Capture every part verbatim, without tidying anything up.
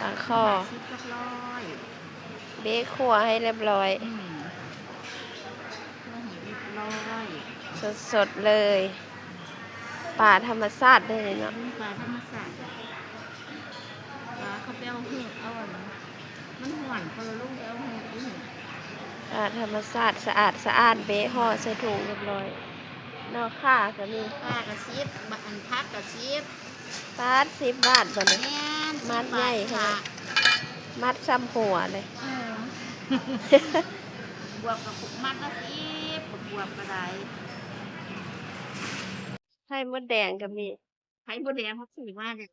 ปลาข้อ สิบกับร้อย เบ๊ะขั่วให้เรียบร้อย อืม ขั่วให้เรียบร้อย สดๆเลย ปลาธรรมชาติได้เลยเนาะ อืม ปลาธรรมชาติ ปลาเขาไปเอาเหือกเอาอันนั้น มันฮ้อน เขาเลยลงไปเอาเหือกอยู่นี่ ปลาธรรมชาติ สะอาดสะอ้าน เบ๊ะห่อใส่ถุงเรียบร้อย หน่อข่าก็มี ข่าก็สิบ บะ อันผักก็สิบ ปาด สิบบาทบ่นี่ แม่น มัดใหญ่แท้ สิบบาทค่ะ มัดส่ำหัวเลย เออ บวบกับมัดละสิบ บวบก็ได้ ไข่มดแดงก็มี ไข่มดแดงเขาซื้อมาเนี่ย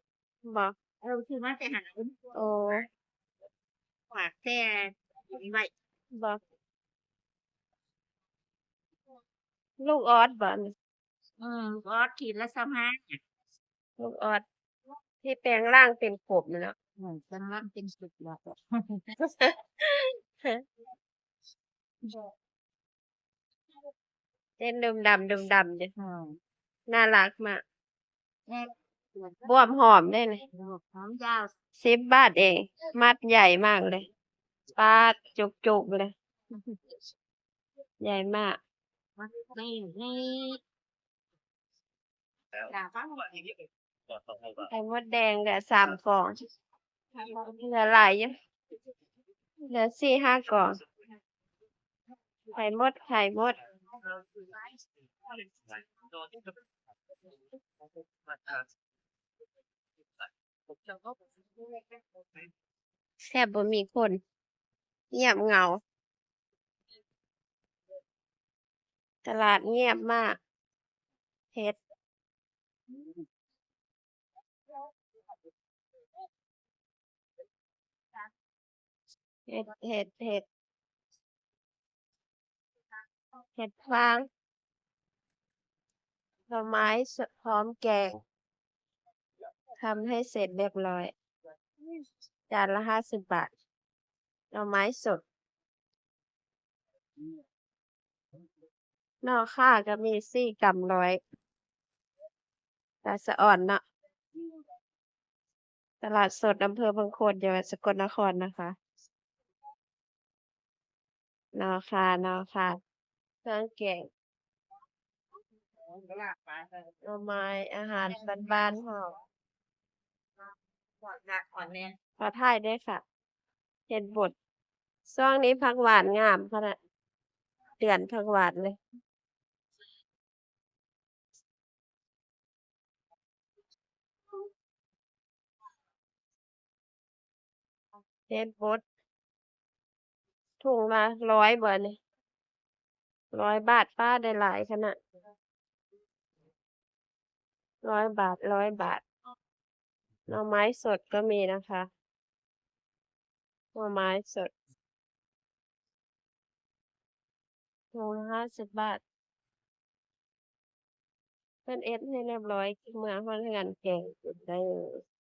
บ่ เออ ซื้อมาแต่หา โอ้ ฝากแต่ไว้ บ่ ลูกออสบ่นี่ อืม ลูกออสขีดละซาวห้า ลูกออสที่แปลงร่างเป็นกบน่ะเนาะ อืม แปลงร่างเป็นกบแล้ว เต้นดุมดำดุมดำอยู่ อืม น่ารักมาก แม่ บวบหอมได้เลย หอมยาว สิบบาทเอง มัดใหญ่มากเลย ปาดจุกๆเลย ใหญ่มาก นี่ นี่ ไข่มดแดงเหลือสามกล่อง เหลือหลายอยู่ เหลือสี่ห้ากล่อง ไข่มด ไข่มด แทบบ่มีคน เงียบเหงา ตลาดเงียบมาก เห็ด เห็ด เห็ด เห็ด เห็ดฟาง หน่อไม้สดพร้อมแกง ทำให้เสร็จเรียบร้อย จานละห้าสิบบาท หน่อไม้สด หน่อข่าก็มี สี่กำร้อย ตาสะอ่อนเนาะ ตลาดสดอำเภอพังโคน จังหวัดสกลนครนะคะ หน่อข่า หน่อข่า เครื่องแกง หน่อไม้ อาหารบ้านๆ เฮา ขอถ่ายด้วยค่ะ เห็ดบด ช่วงนี้ผักหวานงามขนาด เดือนผักหวานเลย เห็ดบด ถุงละร้อยบ่นี่ ร้อยบาท ป้าได้หลายขนาด ร้อยบาท ร้อยบาท หน่อไม้สดก็มีนะคะ หน่อไม้สด ถุงละห้าสิบบาท เพิ่นเอ็ดให้เรียบร้อย เมือฮอดเฮือนแกงกินได้เลย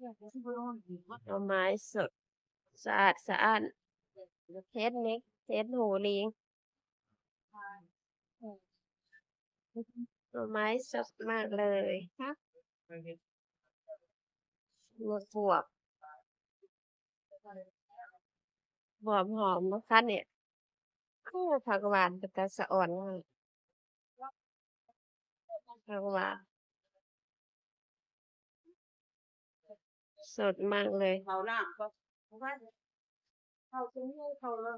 หน่อไม้สด สะอาดสะอ้าน เห็ดนี่ เห็ดหูลิง หน่อไม้สดมากเลย ฮะ บวบ บวบ บวบหอมนะคะเนี่ย โอ้ ผักหวานเป็นตาสะอ่อนมาก ผักหวาน สดมากเลย เขาน้ำก็ เขาตรงนี้เขาเลย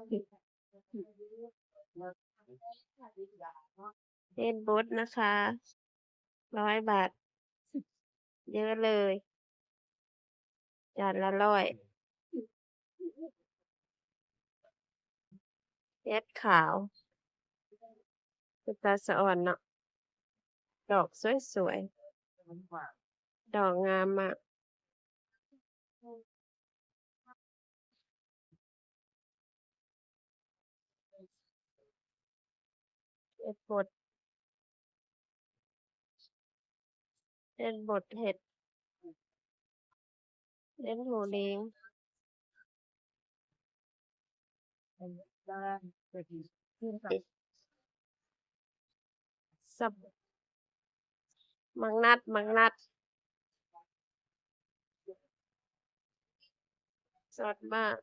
เห็ดบดนะคะ ร้อยบาท เยอะเลย จานละร้อย เห็ดขาว เป็นตาสะอ่อนเนาะ ดอกสวยๆ ดอกงามมาก เห็ดบด เห็ดบด เห็ด เห็ดหูลิง สับ หมากนัด หมากนัด สดมาก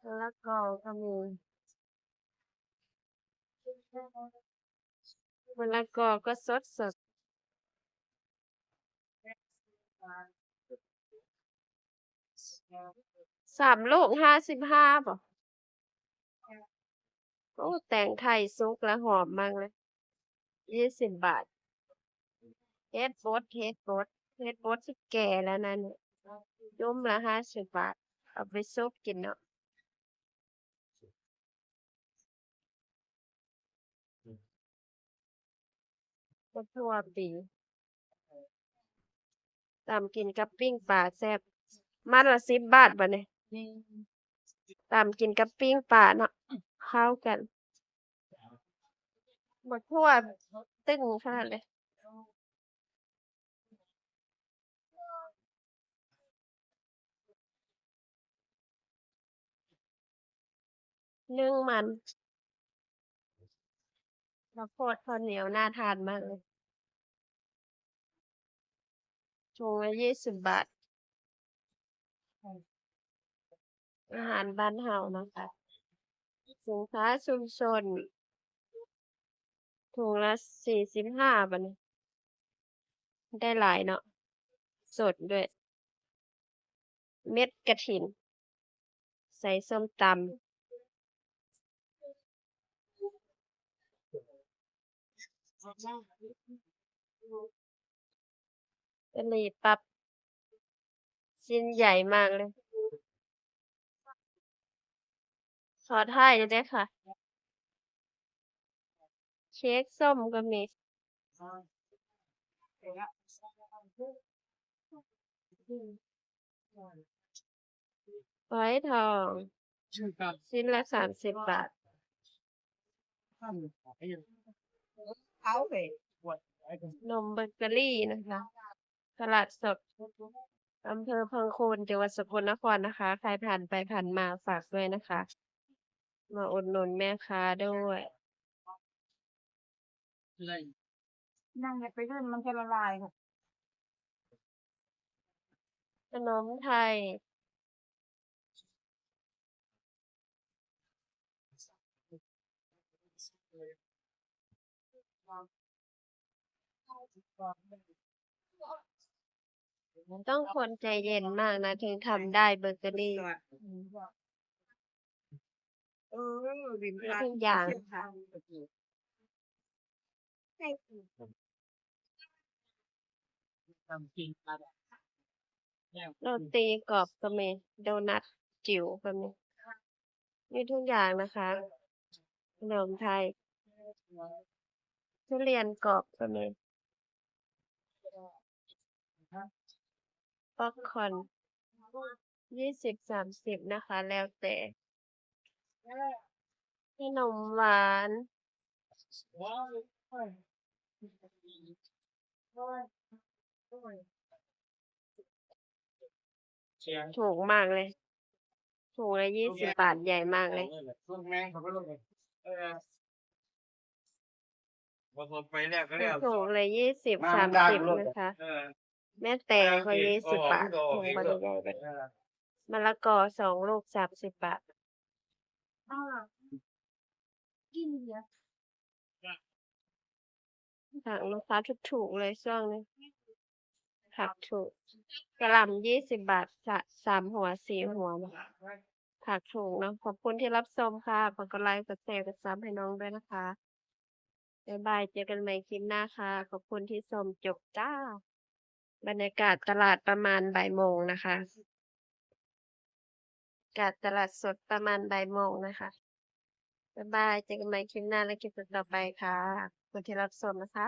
มะละกอก็มี มะละกอก็สดสด สามลูกห้าสิบห้าบ่ โอ้ แตงไทยสุกแล้วหอมมากเลย ยี่สิบบาท เห็ดบด เห็ดบด เห็ดบดที่แก่แล้วนะเนี่ย จุ่มละห้าสิบบาท เอาไปซุปกินเนาะ บักถั่วปี ตำกินกับปิ้งปลาแซ่บ มัดละสิบบาทบัดนี้ ตำกินกับปิ้งปลาเนาะ เข้ากัน บักถั่วตึงขนาดเลย นึ่งมัน ข้าวโพดข้าวเหนียวน่าทานมากเลย ถุงละยี่สิบบาท อาหารบ้านเฮานะคะ สินค้าชุมชน ถุงละสี่สิบห้าบัดนี้ ได้หลายเนาะ สดด้วย เม็ดกระถิน ใส่ส้มตำ กะหรี่ปั๊บ ชิ้นใหญ่มากเลย ขอถ่ายหน่อยเด้อค่ะ เค้กส้มก็มี ฝอยทอง ชิ้นละสามสิบบาท นมเบเกอรี่นะคะ ตลาดสด อำเภอพังโคน จังหวัดสกลนครนะคะ ใครผ่านไปผ่านมาฝากด้วยนะคะ มาอุดหนุนแม่ค้าด้วย นั่งไปเรื่อยมันจะละลายค่ะ ขนมไทย ต้องคนใจเย็นมากนะ ถึงทำได้เบเกอรี่ เออ ริม มี ทาง ทุกอย่าง โรตีกรอบก็มี โดนัทจิ๋วก็มี มีทุกอย่างนะคะ ขนมไทย ทุเรียนกรอบก็มี ป๊อปคอร์น ยี่สิบ สามสิบ นะคะ แล้วแต่ ขนมหวาน ถูกมากเลย ถุงละยี่สิบบาท ใหญ่มากเลย เออ ผสมไปแล้วก็แล้ว ถุงละยี่สิบ มา สามสิบ มันดังโลด นะคะ เออ แม่แตงก็ เอาสิ ยี่สิบบาท เอาสิ ถุงก็ใหญ่ๆ แบบ เออ มะละกอสองลูกสามสิบบาท อ่า กินเยอะ ผักนะคะ ถูกๆ เลยช่วงนี้ ผักถูก กะหล่ำยี่สิบบาท สะ สามหัว สี่หัว ผักถูกเนาะ ขอบคุณที่รับชมค่ะ ฝากกดไลค์ กดแชร์ กดซับให้น้องด้วยนะคะ บ๊ายบาย เจอกันใหม่คลิปหน้าค่ะ ขอบคุณที่ชมจบจ้า บรรยากาศตลาดประมาณบ่ายโมงนะคะ บรรยากาศตลาดสดประมาณบ่ายโมงนะคะ บ๊ายบาย เจอกันใหม่คลิปหน้าและคลิปต่อๆ ไปค่ะ ขอบคุณที่รับชมนะคะ